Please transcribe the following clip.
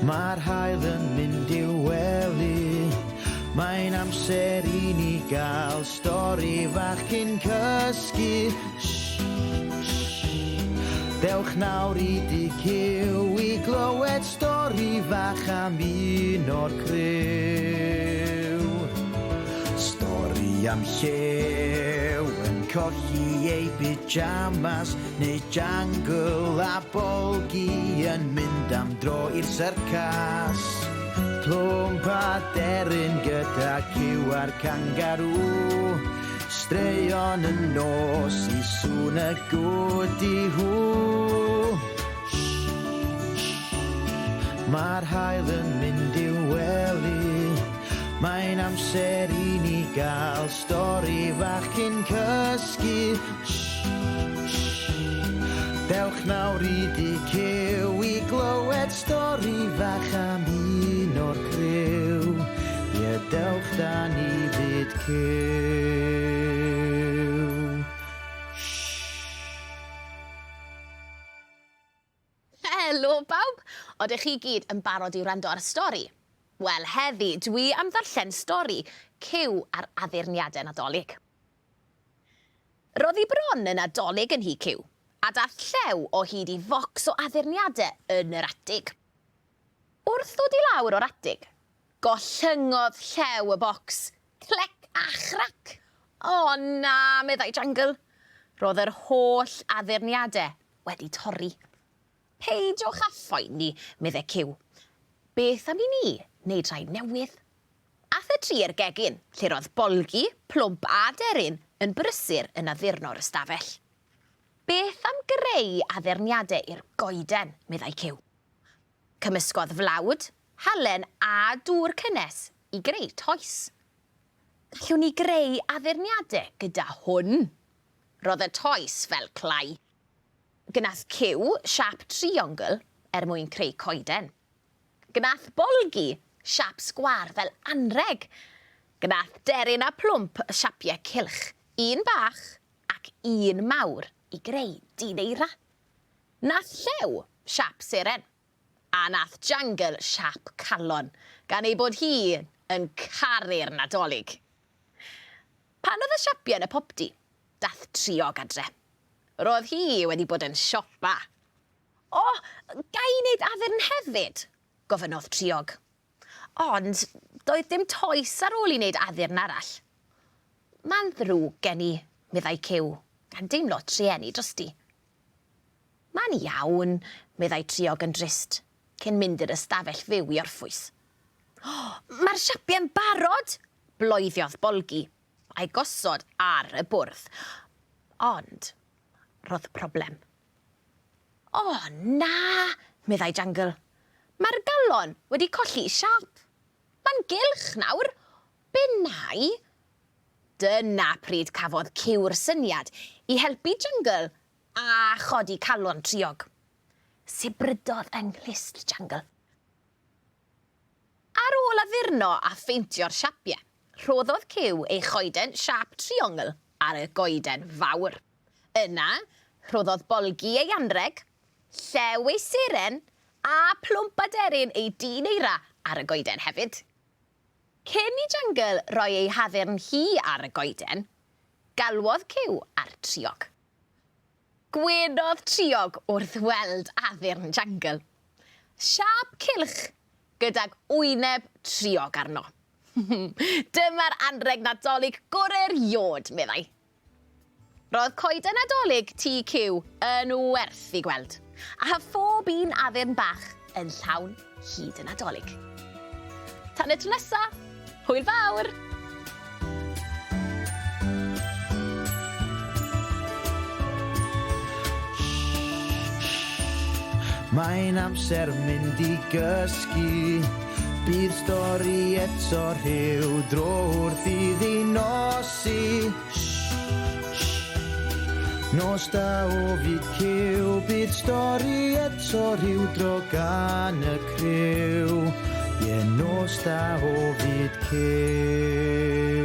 Mae'r haul yn mynd i'w wely. Mae'n amser i ni gael stori fach cyn cysgu. Shh, shh. Dewch nawr i dŷ Cyw i glywed stori fach am un o'r criw. Stori am llew yn colli ei pyjamas neu jangle a bolgi yn mynd am dro i'r syrcas. Plwmp a deryn gyda cyw a'r cangarŵ. Straeon y nos i sŵn y gwdi hw. Mae'r haul yn mynd i'w wely. Mae'n amser i ni gael stori fach cyn cysgu. Dewch nawr i dŷ Cyw i glywed stori fach am un o'r criw. Ie, dewch da ni fyd Cyw. Helo bawb! Odych chi gyd yn barod i wrando ar stori? Wel, heddi dwi am ddarllen stori Cyw ar addurniadau Nadolig. Roedd hi bron yn Nadolig yn nhŷ Cyw, a daeth Llew o hyd i focs o addurniadau yn yr atig. Wrth ddod i lawr o'r atig, gollyngodd Llew y bocs, clec a chrac! O na, meddai Jangle. Roedd yr holl addurniadau wedi torri. Peidiwch â phoeni, meddai Cyw. Beth am i ni wneud rhai newydd? Ath y tri i'r gegin, lle roedd Bolgi, Plwmp a Deryn yn brysur yn addurno'r ystafell. Beth am greu addurniadau i'r goeden, meddai Cyw. Cymysgodd flawd, halen a dŵr cynnes i greu toes. Gallwn ni greu addurniadau gyda hwn. Roedd y toes fel clai. Gwnaeth Cyw siâp triongl er mwyn creu coeden. Gwnaeth Bolgi siâp sgwâr fel anrheg. Gwnaeth Deryn a Plwmp siapiau cylch, un bach ac un mawr i greu dyn eira. Nath Llew siâp seren. A nath Jangle siâp calon, gan ei bod hi yn caru'r Nadolig. Pan oedd y siapiau yn y popty, dath Triog adre. Roedd hi wedi bod yn siopa. O, ga i wneud addurn hefyd? gofynnodd Triog. Ond doedd dim toes ar ôl i wneud addurn arall. Mae'n ddrwg gen i, meddai Cyw, gan deimlo trueni drosti. Mae'n iawn, meddai Triog yn drist, cyn mynd i'r ystafell fyw i orffwys. O, mae'r siapiau'n barod! bloeddiodd Bolgi, a'i gosod ar y bwrdd. Ond roedd problem. O, na! meddai Jangle. Mae'r galon wedi colli'i siâp. Mae'n gylch nawr. Be wna i? Dyna pryd cafodd Cyw'r syniad i helpu Jangle a chodi calon Triog. Sibrydodd yng nghlust Jangle. Ar ôl addurno a pheintio'r siapiau, rhoddodd Cyw ei choeden siâp triongl ar y goeden fawr. Yna, rhoddodd Bolgi ei anrheg, Llew ei seren, a Plwmp Aderyn ei dyn eira ar y goeden hefyd. Cyn i Jangle roi ei haddurn hi ar y goeden, galwodd Cyw ar Triog. Gwenodd Triog wrth weld addurn Jangle. Siâp cylch gydag wyneb Triog arno. Dyma'r anrheg Nadolig gore 'rioed, meddai. Roedd coeden Nadolig Tŷ Cyw yn werth i gweld, a phob un addurn bach yn llawn hyd y Nadolig. Tan y tro nesa, hwyl fawr! Mae'n amser mynd i gysgu. Bydd stori eto rhyw dro wrth iddi nosi. Nos da o fyd cyw, bydd stori eto rhyw dro gan y criw. Ie, nos da o fyd cyw.